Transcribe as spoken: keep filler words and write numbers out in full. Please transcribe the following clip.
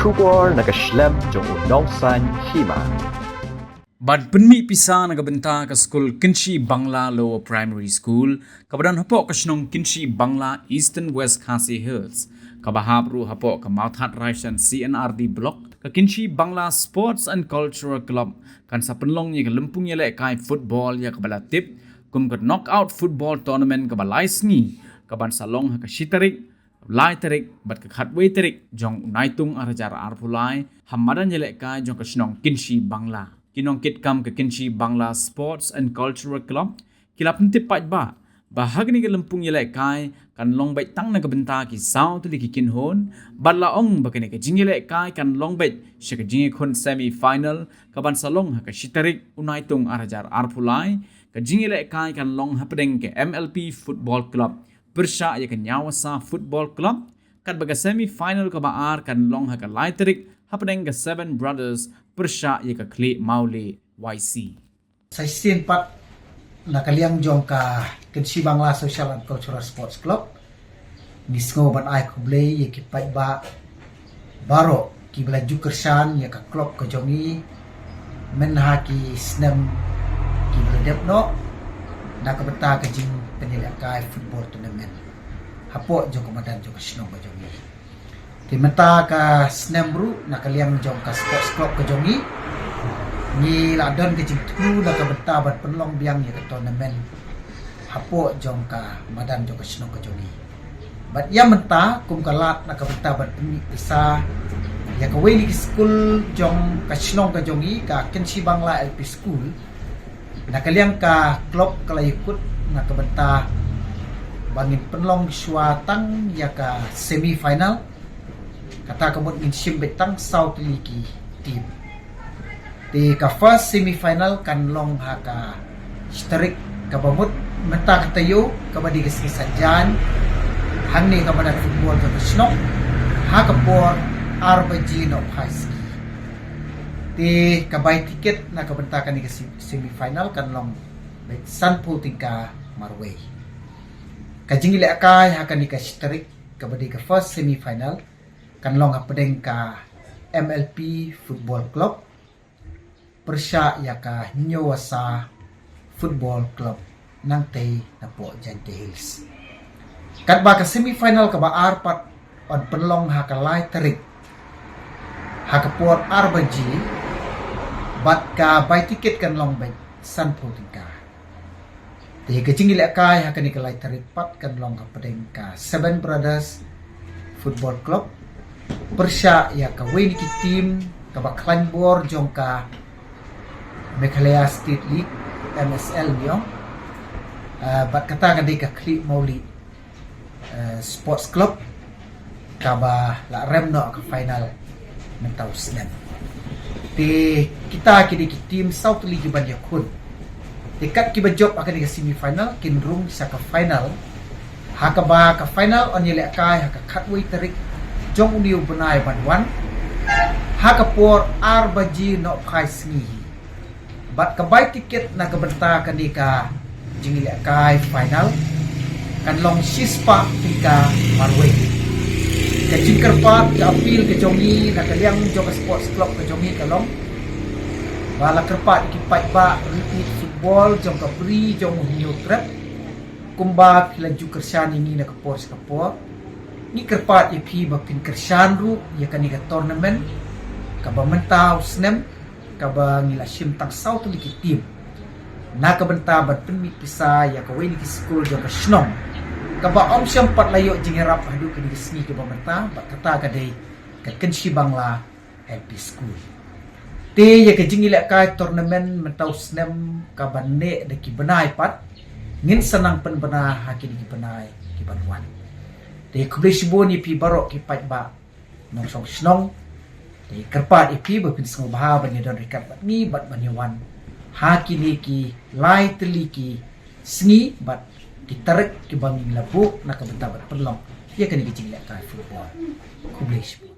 Khubor na ka shlem jong u nongsaiñ hima. Ban pynmih pisa na ka bynta ka skul Kynshi Bangla Lower Primary School, kaba don hapoh ka shnong Kynshi Bangla, Eastern West Khasi Hills, kaba hap ruh hapoh ka Mawthadraishan C and R D Block, ka Kynshi Bangla Sports and Cultural Club kan sa pynlong ïa ka lympung ïalehkai football ïa kaba la tip kum ka knockout football tournament kaba lai sngi, kaban sa long ha ka shi tarik, lai tarik bad ka khatwei tarik jong u Naitung ar hajar arphew lai, ha madan ïalehkai jong ka shnong Kynshi Bangla. Ki nongkitkam ka Kynshi Bangla Sports and Cultural Club ki la pyntip paidbah ba ha kane ka lympung ïalehkai kan long beit tang na ka bynta ki saw tylli ki kynhun, bad la ong ba kane ka jingïalehkai kan long beit sha ka jingïakhun semi final kaban sa long ha ka shi tarik u Naitung ar hajar arphew lai. Ka jingïalehkai kan long hapdeng ka M L P Football Club pyrshah ïa ka Nyawasa Football Club, katba ka semi final kaba ar kan long ha ka lai tarik hapdeng ka Seven Brothers pyrshah ïa ka Khlieh Mawlieh Y C. Sa shisien pat, na ka liang jong ka Kynshi Bangla Social and Cultural Sports Club, ngi sngew ban ai khublei ïa ki paidbah baroh kiba la ju kyrshan ïa ka club ka jong ngi mynha ki snem kiba la dep noh, na ka bynta ka jingpynïalehkai football tournament hapoh jong ka madan jong ka shnong ka jong ngi. Te mynta ka snem ruh, na ka liang jong ka sports club ka jong ngi, ngi la don ka jingthmu na ka bynta ban pynlong biang ïa ka tournament hapoh jong ka madan jong ka shnong ka jong ngi. Bad ïa mynta, kum ka lad na ka bynta ban pynmih pisa ïa kawei na ki skul jong ka shnong ka jong ngi, ka Kynshi Bangla L P School, na ka liang ka club ka la ïakut na ka bynta ba ngin pynlong shuwa tang ïa ka semi final. Kata ka mut ngin shim beit tang saw tylli ki team. Te ka first semi final kan long ha ka shi tarik kaba mut mynta ka taïew, kaba dei ka sngi Saitjaiñ, hangne ka madan football jong ka shnong, ha ka por ar baje nohphai sngi. Te ka bai tiket na ka bynta kane ka semi final kan long beit sanphew tyngka marwei. Ka jingïalehkai ha kane ka shi tarik, kaba dei ka first semi final, kan long hapdeng ka M L P Football Club pyrshah ïa ka Nyawasa Football Club, nangtei napoh Jaintia Hills. Katba ka semi final kaba ar pat yn pynlong ha ka lai tarik ha ka por ar baje, bad ka bai tiket kan long beit sanphew tyngka. Te ka jingïalehkai ha kane ka lai tarik pat kan long hapdeng ka Seven Brothers Football Club pyrshah ïa kawei na ki team kaba khlaiñ bor jong ka Meghalaya State League, M S L ngi ong. Ah, bad kata ka dei ka Khlieh Mawlieh, eh, Sports Club, kaba la rem noh ka final mynta u snem. Te kita ki dei ki team saw tylli kiban ïakhun. Te kat kiba jop ha kane ka semi final kin rung sha ka final, ha kaba ka final yn ïalehkai ha ka khatwei tarik jong une u bnai ban wan, ha ka por ar baje nohphai sngi hi. Bad ka bai tiket na ka bynta kane ka jingïalehkai final kan long shispah tyngka marwei. Ka jingkyrpad, ka appeal ka jong ngi na ka liang jong ka sports club ka jong ngi ka long ba la kyrpad ki paidbah rit football jong ka Bri jong u Hynñiewtrep, kumba phi la ju kyrshan ïa ngi na ka por sha ka por, ngi kyrpad ïa phi ba phin kyrshan ruh ïa kane ka tournament kaba mynta u snem, kaba ngi la shim tang saw tylli ki team na ka bynta ban pynmih pisa ïa kawei na ki skul jong ka shnong, kaba ym shym pat la ïoh jingïarap haduh kine ki sngi kiba mynta, bad kata ka dei ka Kynshi Bangla L P School. Te ïa ka jingïalehkai tournament mynta u snem kaba neh da ki bnai pat, ngin sa nang pynbna ha kine ki bnai kiban wan. Te khublei shibun ïa phi baroh ki paidbah nongshong shnong. Te kyrpad ïa phi ba phin sngewbha ban ïadon ryngkat bad ngi bad ban ïawan ha kine ki lai tylli ki sngi bad ki tarik kiba ngi la buh na ka bynta ban pynlong ïa kane ka jingïalehkai football. Khublei shibun.